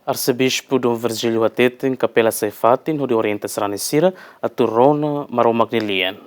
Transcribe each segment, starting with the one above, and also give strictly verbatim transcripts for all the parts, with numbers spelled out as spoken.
Arsebispu Dom Virgílio hateten kapela sai fatin hodi orienta sarani sira atu rona Maromak nia lian.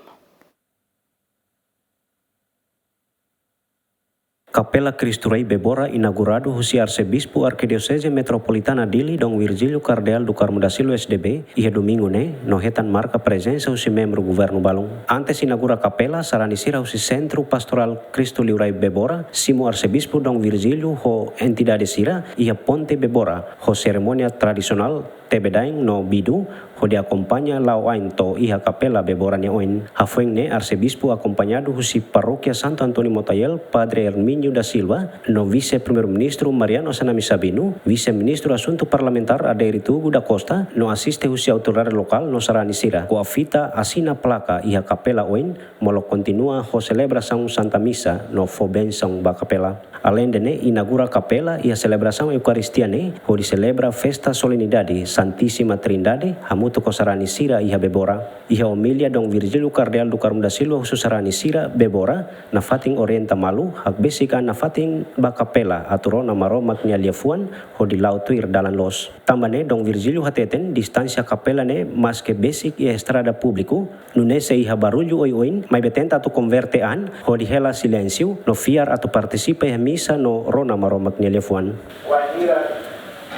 Kapela Cristo Rei Bebora inauguradu husi Arsebispu Arkidioseze Metropolitana Dili, Dom Virgílio Cardeal do Carmo da Silva, S D B, iha Domingu ne'e, no hetan marka prezensa husi membru governu balun. Antes inaugura kapela, sarani sira husi Sentru Pastorál Cristo Liurai Bebora simu Arsebispu Dom Virgílio ho entidade sira iha Ponte Bebora, ho serimónia tradisionál tebe-daen no bidu, hodi akompaña la'o ain to'o iha kapela Bebora nia oin. Hafoin ne'e Arsebispu akompañadu husi Parókia Santo António Motayel, Padre Hermínio da Silva, no Vise-Primeiru-Ministru Mariano Assanami Sabino, Vise-Ministru Asuntu Parlamentár Adérito Hugo da Costa, no asiste husi autoridade lokál no sarani sira, ko'a fita asina plaka iha kapela oin, molok kontinua ho selebrasaun Santa Misa no fó bensaun ba kapela. Aleinde ne'e, inaugura kapela iha selebrasaun Eukaristia ne'e, hodi selebra festa solenidade Santíssima Trindade, hamutuk ho sarani sira iha Bebora. Iha omilia Dom Virgílio Cardeal do Carmo da Silva husu sarani sira Bebora, nafatin orienta malu, hakbesik an nafatin ba kapela atu rona Maromak nia liafuan, hodi la'o tuir dalan loos. Tanba ne'e Dom Virgílio hateten, distánsia kapela ne'e maske besik iha estrada públiku, nune'e sei iha barullu oioin, maibé tenta atu konverte an, hodi hela silénsiu, no fiar atu partisipa iha misa no rona Maromak nia liafuan. Wainhira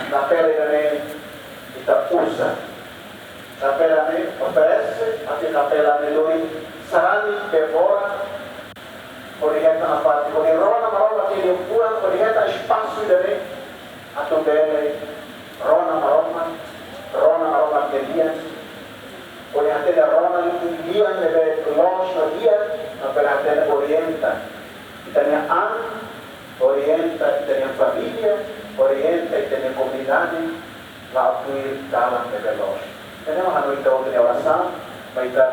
kapela ida-ne'e ita uza, kapela ne'e oferese, atu kapela ne'e lori sarani Bebora, hodi hetan nafatin, hodi rona Maromak nia liafuan, hodi hetan espasu ida-ne'e atu bele rona Maromak, rona Maromak nia lian, hodi hatene rona lian ne'ebé loos no di'ak, no bele hatene orienta ita-nia an, orienta ita-nia família, orienta ita-nia komunidade, la'o tuir dalan ne'ebé loos. Entaun, ha'u hanoin ita hotu nia orasaun, ba ita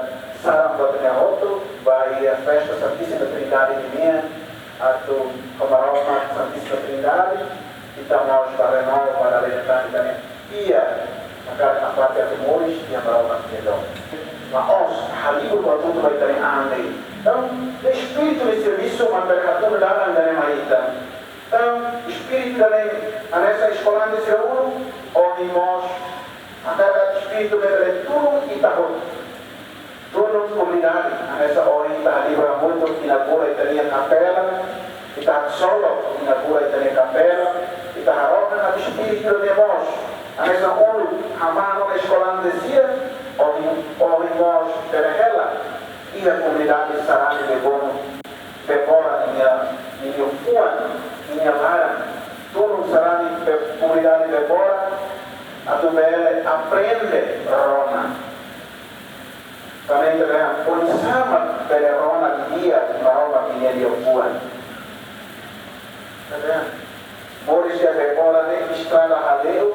saran ba ita-nia hotu, ba iha festa Santíssima Trindade ninian, atu ho Maromak Santíssima Trindade, ita mós bá renova, bá leta ita-nia fiar, hakarak nafatin atu moris iha Maromak nia domin. La'ós halibur buat hotu ba ita-nia an de'it. Entaun, espíritu nia servisu mak bele hatudu dalan ida-ne'e mai ita. Entaun, espíritu ida-ne'e, hanesan eskolante sira uluk, ohin mós hakarak espíritu ne'e bele tulun ita hotu. Tulun komunidade, hanesan ohin ita halibur hamutuk, inaugura ita-nia kapela, ita haksolok inaugura ita-nia kapela, ita harohan atu espíritu ne'e mós, hanesan uluk hamano eskolante sira, ohin, ohin mós bele hela iha komunidade sarani Bebora, Bebora ninia, ninia fuan, ninia laran. Tulun sarani Be-, komunidade Bebora atu bele aprende rona. Tanba ita bele, oinsá mak bele rona di'ak Maromak ninia liafuan. Ita bele, moris iha Bebora ne'e estrada hale'u,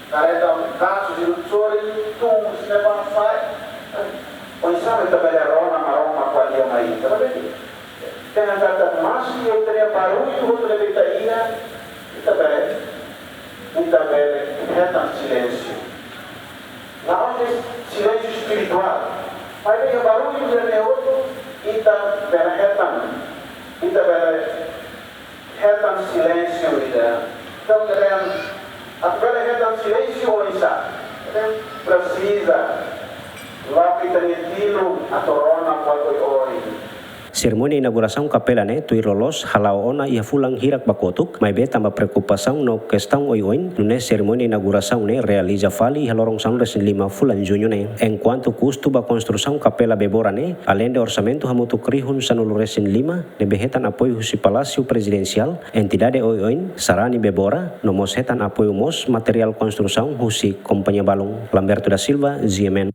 kareta kasu sira sorin, tun, sira bá sai. Oinsá mak ita bele rona Maromak ko'alia mai ita, ita bele. Tanba katak maski ita-nia barullu hotu ne'ebé ita iha, ita bele, ita bele hetan silénsiu. La'ós de'it silénsiu espirituál, maibé iha barullu ida-ne'e hotu, ita bele hetan, ita bele hetan silénsiu ida. Entaun, ita bele, atu bele hetan silénsiu oinsá? Ita presiza loke ita-nia tilun atu rona buat oioin. Serimónia inaugurasaun kapela ne'e tuir loloos hala'o ona iha fulan hirak ba kotuk, maibé tanba preokupasaun no kestaun oioin, nune'e serimónia inaugurasaun ne'e realiza fali iha loron sanulu-resin-lima fulan Juñu ne'e. Enkuantu kustu ba konstrusaun kapela Bebora ne'e, aleinde orsamentu hamutuk rihun sanulu-resin-lima, ne'ebé hetan apoiu husi Palásiu Prezidensiál, entidade oioin, sarani Bebora, no mós hetan apoiu mós materiál konstrusaun husi kompañia balun. Lamberto da Silva, G M N.